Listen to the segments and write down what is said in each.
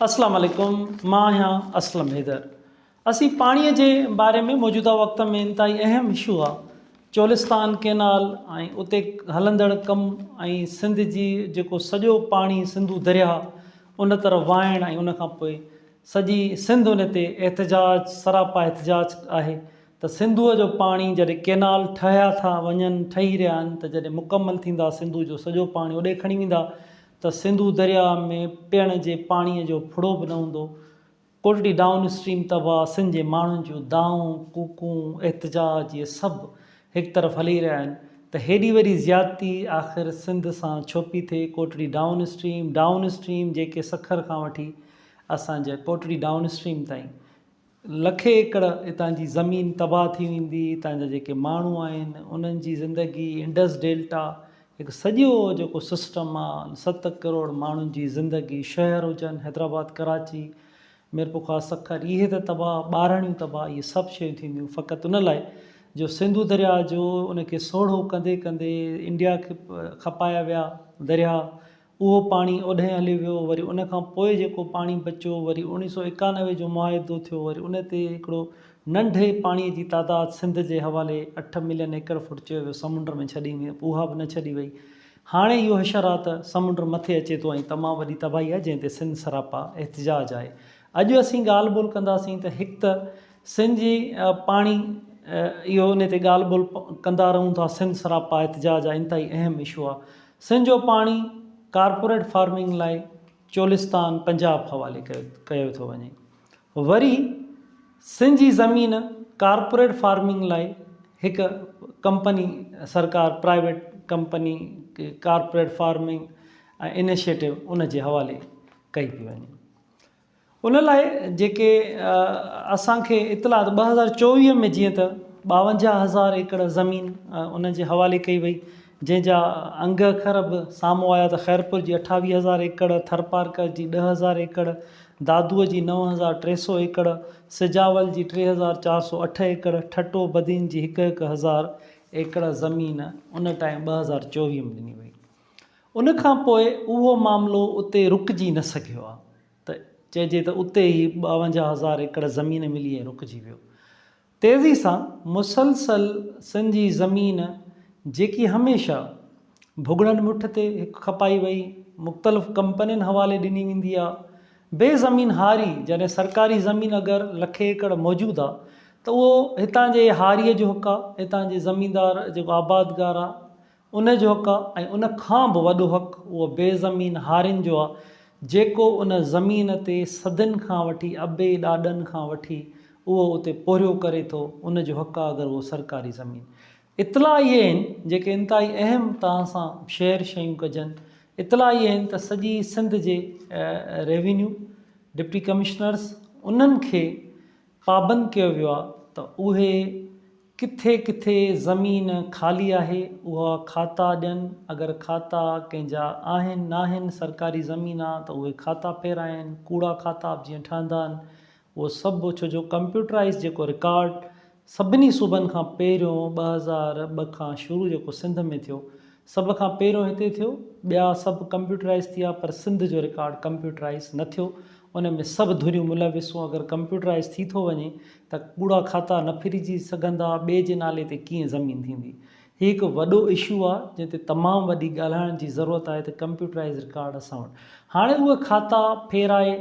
اسلام عليڪم مان آهيان اسلم حيدر اسين پاڻي جي باري ۾ موجوده وقت ۾ انتهائي اهم اشو آ چولستان ڪينال ۽ اتي هلندڙ ڪم ۽ سنڌ جي جيڪو سڄو پاڻي سنڌو درياهه ان طرف واهڻ ۽ ان کان پوء سڄي سنڌ ان تي احتجاج سراپا احتجاج آهي ته سنڌوء جو پاڻي جڏهن ڪينال ٺهيا ٿا وڃن ٺهي رهيا آهن ته جڏهن مڪمل ٿيندا سنڌو جو سڄو پاڻي اوڏي کڻي ويندا ته سنڌو درياء ۾ پيئڻ جي پاڻيء جو ڦڙو به نه هوندو. ڪوٽڙي ڊائون اسٽريم تباهه، سنڌ جي ماڻهن جون دانهون، ڪوڪون، احتجاج اهي سڀ هڪ طرف هلي رهيا آهن ته هيڏي وڏي زيادتي آخر سنڌ سان ڇو پئي ٿئي؟ Kotri down stream, down stream جيڪي سکر کان وٺي اسان جي ڪوٽڙي ڊائون اسٽريم تائين لکين ايڪڙ اتان جي زمين تباهه ٿي ويندي، اتان جا جيڪي ماڻهو آهن انهن جي زندگي، انڊس ڊيلٽا هڪ سڄو جيڪو سسٽم آ ست ڪروڙ ماڻهن جي زندگي، شهر هجن حيدرآباد، ڪراچي، ميرپورخاص، سکر اهي ته تباهه، ٻاراڻيون تباهه اهي سڀ شيون ٿينديون فقط ان لاء جو سنڌو درياهه جو ان کي سوڙهو ڪندي ڪندي انڊيا کي کپايا ويا درياهه اهو پاڻي اوڏهين هليو ويو، وري ان کان پوء جيڪو پاڻي بچيو، وري اوڻيهه سو 91 جو معاهدو ٿيو، وري ان تي هڪڙو ننڍي پاڻي جي تعداد سنڌ جي حوالي اٺ ملين ايڪڙ فوٽ چيو ويو سمنڊ ۾ ڇڏي وئي، اها به نه ڇڏي وئي. هاڻي اهو حشر آ ته سمنڊ مٿي اچي ٿو ۽ تمام وڏي تباهي آهي جنهن تي سنڌ سراپا احتجاج آهي. اڄ اسين ڳالهه ٻولهه ڪنداسين ته هڪ ته سنڌ جي پاڻي اهو ان تي ڳالهه ٻولهه ڪندا رهون ٿا سنڌ سراپا احتجاج آ انتهائي اهم اشو آ. سنڌ جو پاڻي ڪارپوريٽ فارمنگ لاء چولستان پنجاب حوالي ڪيو ٿو وڃي. وري سنڌ جي زمين ڪارپوريٽ فارمنگ لاء هڪ ڪمپني سرڪار private company corporate farming ۽ initiative ان جي حوالي ڪئي پئي وڃي. ان لاء جيڪي اسان کي اطلاع ته 2024 ۾ جيئن ته 52 هزار ايڪڙ زمين انهن جي حوالي ڪئي وئي جنهن جا انگ اکر به سامهون آيا ته خيرپور جي 28 هزار ايڪڙ، ٿرپارڪر جي 10 هزار ايڪڙ، دادوء جي 9300 ايڪڙ، سجاول جي 3408 ايڪڙ، ٺٽو بدين جي هڪ هڪ هزار ايڪڙ زمين ان ٽائيم 2024 ۾ ڏني وئي. ان کان پوء اهو معاملو اتي رڪجي نه سگهيو آهي ته چئجي ته اتي ئي 52 هزار ايڪڙ زمين ملي ۽ رڪجي ويو. تيزي سان مسلسل سنڌ جي زمين جيڪي هميشه ڀڳڙن مٺ تي هڪ کپائي وئي، مختلف ڪمپنين حوالي ڏني ويندي آهي. بي زمين هاري جڏهن سرڪاري زمين اگر لکين ايڪڙ موجود آهي ته اهو هتان جي هاريء جو حق آهي، هتان جي زميندار جيڪو آبادگار آهي ان جو حق آ ۽ ان کان به وڏو حق اهو بي زمين هارين جو آ جيڪو ان زمين تي صدين کان وٺي ابي ڏاڏن کان وٺي اهو اتي پورهيو ڪري ٿو ان جو حق آ اگر اهو سرڪاري زمين اطلاع اهي آهن جيڪي انتهائي اهم توهان سان شيئر شيون ڪجن اطلاع اهي آهن ته سڄي سنڌ جي ريونيو ڊپٽي ڪمشنرس انهن کي پابند ڪيو ويو آ ته اهي ڪٿي ڪٿي زمين خالي آهي اها کاتا ڏين اگر کاتا ڪنهن جا آهن ناهن سرڪاري زمين آ ته اهي کاتا ڦيرائين ڪوڙا کاتا به جيئن ٺهندا آهن اهو سڀ ڇو جو ڪمپيوٽرائيز جيڪو رڪارڊ سڀني صوبن کان پهريون 2002 کان شروع جيڪو سنڌ ۾ ٿيو سڀ کان پهريون هتي ٿيو، ٻيا سڀ ڪمپيوٽرائيز ٿي ويا پر سنڌ جو رڪارڊ ڪمپيوٽرائيز نه ٿيو، ان ۾ سڀ ڌريون ملوث هيون، اگر ڪمپيوٽرائيز ٿي ٿو وڃي ته ڪوڙا کاتا نه ڦرجي سگهندا، ٻئي جي نالي تي ڪيئن زمين ٿيندي؟ هي هڪ وڏو اشو آ جنهن تي تمام وڏي ڳالهائڻ جي ضرورت آهي ته ڪمپيوٽرائيز رڪارڊ اسان وٽ هاڻي اهي کاتا ڦيرائي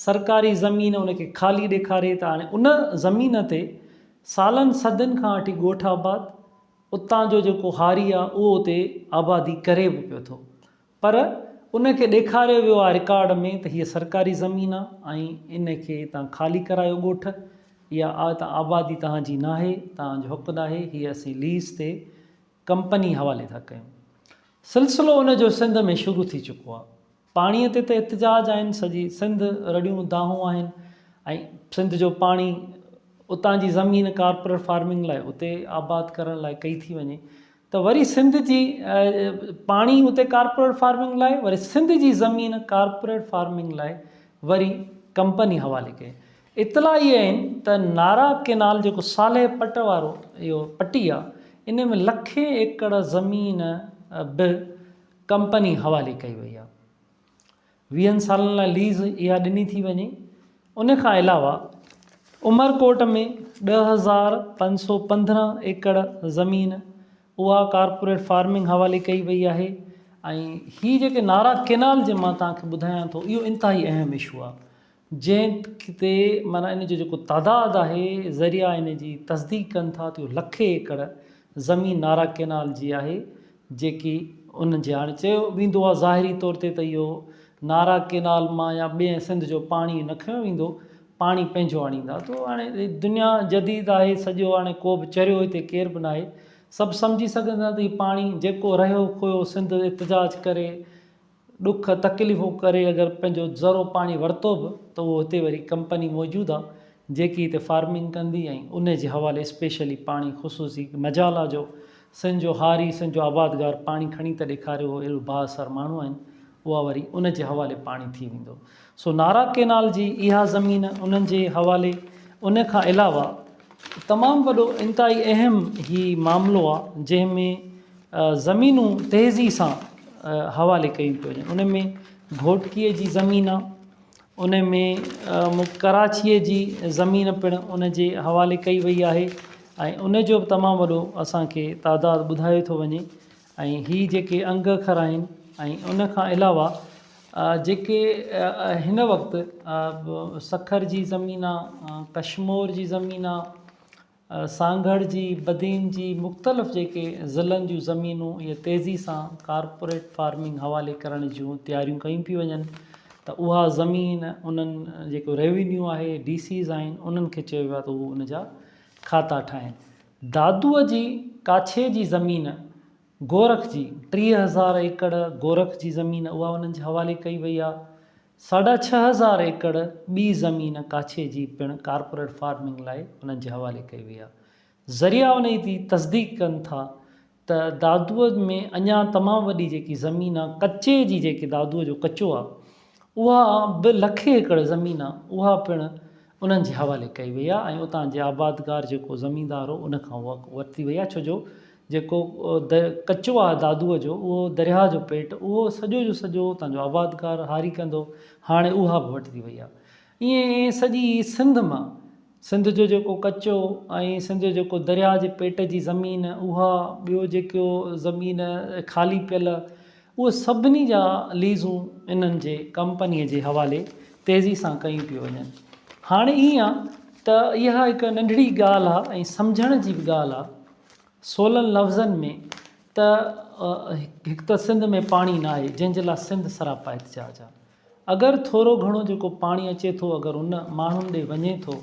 سرڪاري زمين ان کي خالي ڏيکاري ته هاڻي ان زمين تي سالن صدين کان وٺي ڳوٺ آباد اتان جو جيڪو هاري آ اهو اتي آبادي ڪري به پيو ٿو پر ان کي ڏيکاريو ويو آ رڪارڊ ۾ ته هيء سرڪاري زمين آ ۽ ان کي هتان خالي ڪرايو ڳوٺ اها اتان آبادي توهان جي ناهي توهان جو حق ناهي هيء اسين ليز تي ڪمپني حوالي ٿا ڪيون سلسلو ان جو سنڌ ۾ شروع ٿي چڪو آ. پاڻيء تي ته احتجاج آهن، سڄي سنڌ رڙيون دانهون آهن ۽ سنڌ جو پاڻي اتان جي زمين ڪارپوريٽ فارمنگ لاء اتي آباد ڪرڻ لاء ڪئي ٿي وڃي ته وري سنڌ جي پاڻي اتي ڪارپوريٽ فارمنگ لاء وري سنڌ جي زمين ڪارپوريٽ فارمنگ لاء وري ڪمپني حوالي ڪئي. اطلاع اهي آهن ته نارا ڪينال جيڪو صالح پٽ وارو اهو پٽي آهي ان ۾ لکين ايڪڙ زمين به ڪمپني حوالي ڪئي وئي آهي. ويهن سالن لاء ليز اها ڏني ٿي وڃي. ان کان علاوه عمرڪوٽ ۾ 10,515 ايڪڙ زمين اها ڪارپوريٽ فارمنگ حوالي ڪئي وئي آهي ۽ هي جيڪي نارا ڪينال جي مان توهان کي ٻڌايان ٿو اهو انتهائي اهم اشو آهي جنهن تي معنيٰ ان جو جيڪو تعداد آهي ذريعا ان جي تصديق ڪن ٿا ته اهو لکين ايڪڙ زمين نارا ڪينال جي آهي جيڪي انهن جي هاڻي چيو ويندو آهي ظاهري طور تي ته اهو نارا ڪينال مان يا ٻئي سنڌ جو پاڻي نه کنيو ويندو پاڻي پنهنجو آڻيندا ته هاڻي دنيا جديد آهي سڄو هاڻي ڪو به چريو هتي ڪير به ناهي سڀ سمجهي سگهن ٿا ته هي پاڻي جيڪو رهيو کويو سنڌ احتجاج ڪري ڏک تڪليفون ڪري اگر پنهنجو ذرو پاڻي ورتو به ته اهو هتي وري ڪمپني موجود آ جيڪي هتي فارمنگ ڪندي ۽ انهي جي حوالي اسپيشلي پاڻي خصوصي مجال آ جو سنڌ جو هاري سنڌ جو آبادگار پاڻي کڻي ته ڏيکاري اهو اهڙو بااثر ماڻهو آهن اها وري ان جي حوالي پاڻي ٿي ويندو سو نارا ڪينال جي اها زمين انهن جي حوالي ان کان علاوه تمام وڏو انتهائي اهم هي معاملو آ جنهن ۾ زمينون تيزي سان حوالي ڪيون پيون وڃن ان ۾ گهوٽڪيء جي زمين آ ان ۾ ڪراچيء جي زمين پڻ ان جي حوالي ڪئي وئي آهي ۽ ان جو به تمام وڏو اسانکي تعداد ٻڌايو ٿو وڃي ۽ هي جيڪي انگ اکر آهن ۽ ان کان علاوه جيڪي هن وقت سکر جي زمين آ ڪشمور جي زمين آ سانگهڙ جي، بدين جي مختلف جيڪي ضلعن جون زمينون اهي تيزي سان ڪارپوريٽ فارمنگ حوالي ڪرڻ جون تياريون ڪيون پيون وڃن ته اها زمين انهن جيڪو ريونيو آهي ڊي سيز آهن انهن کي چيو ويو آهي ته هو ان جا کاتا ٺاهين. دادوء جي ڪاڇي جي زمين گورک جي 30,000 ايڪڙ گورک جي زمين اها انهن جي حوالي ڪئي وئي آهي. ساڍا 6000 ايڪڙ ٻي زمين ڪاڇي جي پڻ ڪارپوريٽ فارمنگ لاء انهن جي حوالي ڪئي وئي آهي. ذريعا انهي جي تصديق ڪن ٿا ته دادوء ۾ اڃا تمام وڏي جيڪي زمين آهي ڪچي جي جيڪي دادوء جو ڪچو آهي اها به لکين ايڪڙ زمين آهي اها پڻ انهن جي حوالي ڪئي وئي آهي ۽ اتان جي آبادگار جيڪو زميندار هو ان کان اها ورتي وئي آهي ڇو جو جيڪو ڪچو آهي دادوء جو اهو درياهه جو پيٽ اهو سڄو جو سڄو اتان جو آبادگار هاري ڪندو هاڻي اها به وٺجي وئي آهي ائين سڄي سنڌ مان سنڌ جو جيڪو ڪچو ۽ سنڌ جو جيڪو درياهه جي پيٽ جي زمين اها ٻيو جيڪو زمين خالي پيل اهي سڀني جا ليزون انهن جي ڪمپنيء جي حوالي تيزي سان ڪيون پيون وڃن. هاڻي ائين آ ته اها هڪ ننڍڙي ڳالهه آ ۽ سمجهڻ جي به ڳالهه آ سولن لفظن ۾ ته هڪ ته سنڌ ۾ پاڻي ناهي جنهن جي لاء سنڌ سراپا احتجاج آ. اگر ٿورو گهڻو جيڪو پاڻي اچي ٿو اگر ان ماڻهن ڏي وڃي ٿو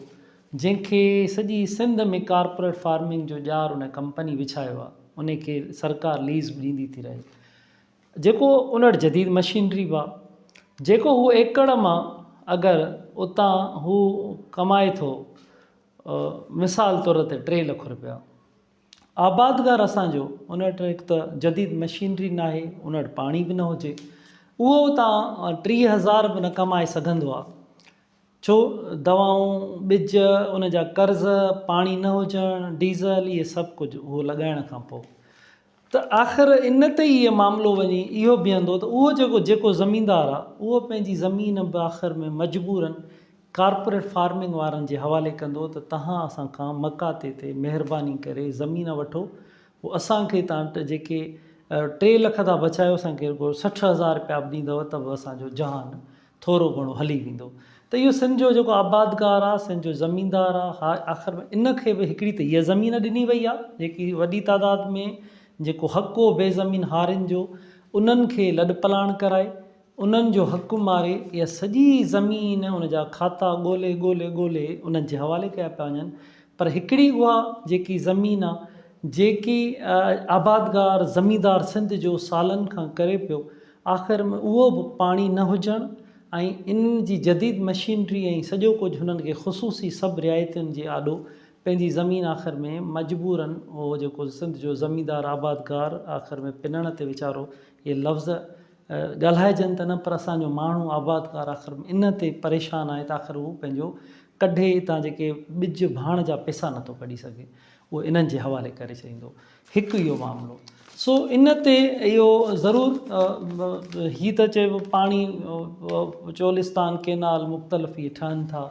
جنهن کي سڄي سنڌ ۾ ڪارپوريٽ فارمنگ جو ڄار ان ڪمپني وڇايو آ ان کي سرڪار ليز به ڏيندي ٿي رهي جيڪو ان وٽ جديد مشينري به آ جيڪو هو ايڪڙ مان اگر اتان هو ڪمائي ٿو مثال طور تي 3 لک روپيا آبادگار اسان جو ان وٽ هڪ ته جديد مشينري ناهي ان وٽ پاڻي به نه هجي اهو اتان 30,000 به نه ڪمائي سگهندو آ ڇو دوائون ٻج ان جا قرض پاڻي نه هجڻ ڊيزل اهي سڀ ڪجهه اهو لڳائڻ کان پوء ته آخر ان تي ئي معاملو وڃي اهو بيهندو ته اهو جيڪو جيڪو زميندار آ اهو پنهنجي زمين به آخر ۾ مجبورن ڪارپوريٽ فارمنگ وارن جي حوالي ڪندو ته تهان اسان کان مقاطعي تي مهرباني ڪري زمين وٺو پوء اسان کي تهان جيڪي 3 لک ٿا بچايو اسان کي رڳو 60 هزار رپيا به ڏيندؤ ته به اسان جو جهان ٿورو گهڻو هلي ويندو ته اهو سنڌ جو جيڪو آبادگار آ سنڌ جو زميندار آ ها آخر ۾ ان کي به هڪڙي ته هيء زمين ڏني وئي آ جيڪي وڏي تعداد ۾ جيڪو حق هو بي زمين هارين جو انهن کي لڏپلاڻ ڪرائي انهن جو حق ماري اها سڄي زمين ان جا کاتا ڳولي ڳولي ڳولي انهن جي حوالي ڪيا پيا وڃن پر هڪڙي اها جيڪي زمين آ جيڪي آبادگار زميندار سنڌ جو سالن کان ڪري پيو آخر ۾ اهو به پاڻي نه هجڻ ۽ ان جي جديد مشينري ۽ سڄو ڪجهه هنن کي خصوصي سڀ رعايتن جي آڏو پنهنجي زمين آخر ۾ مجبورن اهو جيڪو سنڌ جو زميندار آبادگار آخر ۾ پنڻ تي ويچارو اهي لفظ ڳالهائجن ته نه پر اسان جو ماڻهو آبادگار آخر ان تي پريشان آهي ته آخر هو پنهنجو ڪڍي اتان جيڪي ٻج ڀاڻ جا پئسا نٿو ڪڍي سگهي اهو انهن جي حوالي ڪري ڇڏيندو. هڪ اهو معاملو. سو ان تي اهو ضرور هي ته چئبو پاڻي چولستان ڪينال مختلف اهي ٺهن ٿا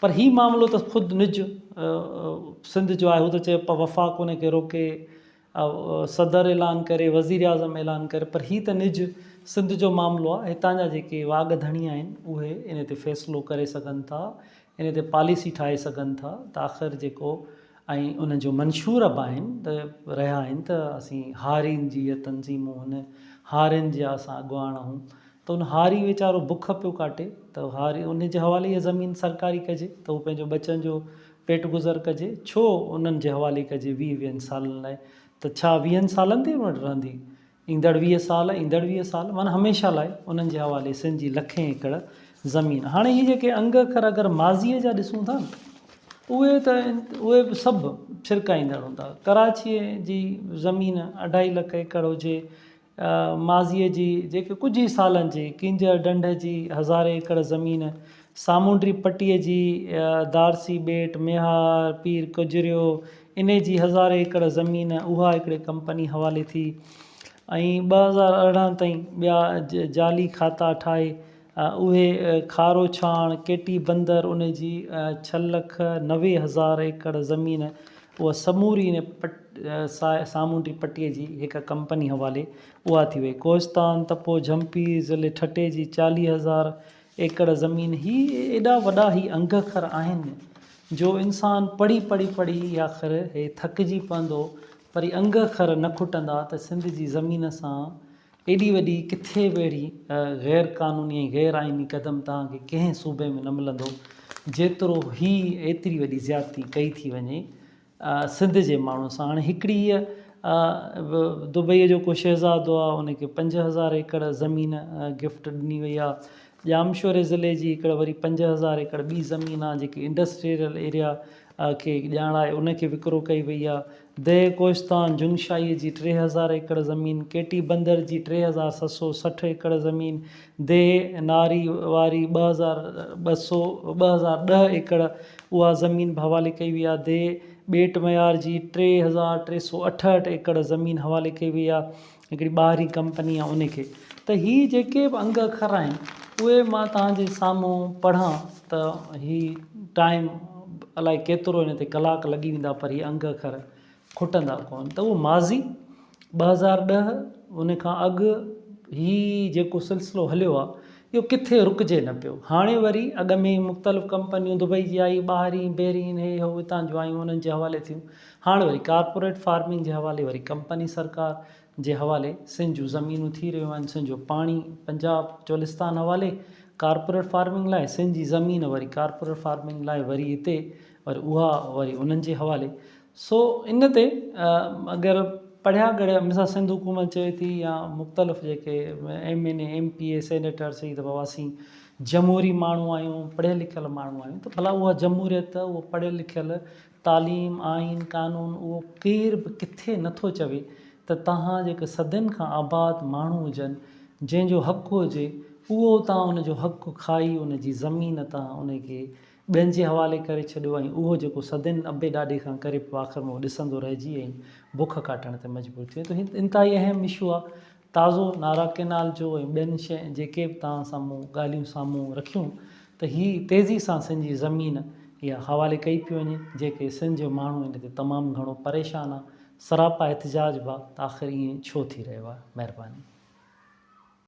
پر هي معاملو ته خود نج سنڌ جو آهي هو ته چئي وفاق ان کي روڪي صدر اعلان ڪري وزيراعظم اعلان ڪري پر هي ته نج سنڌ جو معاملو آهي هتان جا جيڪي واڳ ڌڻي آهن اهي ان تي فيصلو ڪري سگهن ٿا ان تي پاليسي ٺاهي سگهن ٿا ته آخر جيڪو ۽ انهن جو منشور به آهن ته رهيا آهن ته اسين هارين جي اها تنظيمون هن هارين جا اسان اڳواڻ آهون ته ان هاري ويچارو بک پيو ڪاٽي ته هاري ان جي حوالي اها زمين سرڪاري ڪجي ته هو پنهنجو ٻچن جو پيٽ گذر ڪجي ڇو انهن جي حوالي ڪجي ويهه ويهن سالن لاء ته ڇا ويهن سالن تائين ان وٽ رهندي ايندڙ 20 سال ايندڙ 20 سال معنيٰ هميشه لاء انهن جي حوالي سنڌ جي لکين ايڪڙ زمين هاڻي هي جيڪي انگ اکر اگر ماضيء جا ڏسون ٿا نه اهي ته اهي به سڀ ڇرڪائيندڙ هوندا ڪراچيء جي زمين اڍائي لک ايڪڙ هجي ماضيء جي جيڪي ڪجهه ئي سالن جي ڪينجهر ڍنڍ جي هزارين ايڪڙ زمين، سامونڊي پٽيء جي دارسي ٻيٽ، ميهار، پير ڪجريو، انهي جي هزارين ايڪڙ زمين اها هڪڙي ڪمپني حوالي ٿي ۽ 2018 تائين ٻيا جعلي کاتا ٺاهي اهي کارو ڇاڻ، ڪيٽي بندر انهي جي ڇهه لک 90 هزار ايڪڙ زمين اها سموري ان پٽ سامونڊي پٽيء جي هڪ ڪمپني حوالي اها ٿي وئي. ڪوهستان، تپو، جهمپي، ضلعي ٺٽي جي 40,000 ايڪڙ زمين هي ايڏا وڏا هي انگ اکر آهن جو انسان پڙهي پڙهي پڙهي آخر هي ٿڪجي پوندو پر هي انگ اکر نه کٽندا ته سنڌ جي زمين سان ايڏي وڏي ڪٿي به اهڙي غير قانوني ۽ غير آئيني قدم توهان کي ڪنهن صوبي ۾ نه ملندو جيترو هي ايتري وڏي زيادتي ڪئي ٿي وڃي سنڌ جي ماڻهن سان. هاڻي هڪڙي هيء دبئيء جو ڪو شهزادو آهي ان کي 5000 ايڪڙ زمين گفٽ ڏني وئي آهي. ڄامشوري ضلعي جي هڪڙ وري 5000 ايڪڙ ٻي زمين آهي جيڪي انڊسٽريل ايريا کي ڄاڻائي ان کي وڪرو ڪئي وئي آهي. ديهه ڪوهستان جنگشاهيء جي 3000 ايڪڙ زمين، ڪيٽي بندر جي 3760 ايڪڙ زمين، ديهه ناري واري 2200 2010 ايڪڙ اها زمين به حوالي ڪئي وئي آهي، ديهه ٻيٽ معيار جي 3368 ايڪڙ زمين حوالي ڪئي وئي آهي هڪڙي ٻاهرين ڪمپني آهي ان کي ته هي جيڪي به انگ اکر آهن اهي مان توهان جي سامهون پڙهان ته هي ٽائيم الائي ڪيترو هن تي ڪلاڪ لڳي ويندا پر هي انگ اکر کٽندا ڪونه ته اهو ماضي 2010 ان کان اڳ هي جيڪو سلسلو هليو آهي اهو ڪٿي رڪجي نه پيو هاڻي وري اڳ ۾ مختلف ڪمپنيون دبئي جي آئي ٻاهرين بيرين هي هو هتان جون آيون انهن جي حوالي ٿيون هاڻ وري ڪارپوريٽ فارمنگ جي حوالي وري ڪمپني سرڪار جي حوالي سنڌ جون زمينون ٿي رهيون آهن سنڌ جو پاڻي پنجاب چولستان حوالي ڪارپوريٽ فارمنگ لاء سنڌ جي زمين وري ڪارپوريٽ فارمنگ لاء وري هتي وري اها وري انهن جي حوالي سو ان تي اگر پڙهيا ڳڙهيا مثال سنڌ حڪومت چوي ٿي يا مختلف جيڪي M N A M P A senator چئي ته بابا اسين جمهوري ماڻهو آهيون پڙهيل لکيل ماڻهو آهيون ته ڀلا اها جمهوريت اهو پڙهيل لکيل تعليم، آئين، قانون اهو ڪير به ڪٿي نه ٿو چوي ته توهان جيڪي صدين کان آباد ماڻهو هجن جنهن جو حق هجي اهو توهان ان جو حق کائي ان جي زمين تان ان کي ٻين جي حوالي ڪري ڇڏيو ۽ اهو جيڪو صدين ابي ڏاڏي کان ڪري پيو آخر ۾ اهو ڏسندو رهجي ۽ بک ڪاٽڻ تي مجبور ٿي وڃي ته هي انتهائي اهم اشو آهي تازو نارا ڪئنال جو ۽ ٻين شين جيڪي به توهان سامهون ڳالهيون سامهون رکيون ته هي تيزي سان سنڌ جي زمين اها حوالي ڪئي پئي وڃي جيڪي سنڌ جو ماڻهو ان تي تمام گهڻو پريشان آ سراپا احتجاج به آ ته آخر ائين ڇو ٿي رهيو آ مهرباني.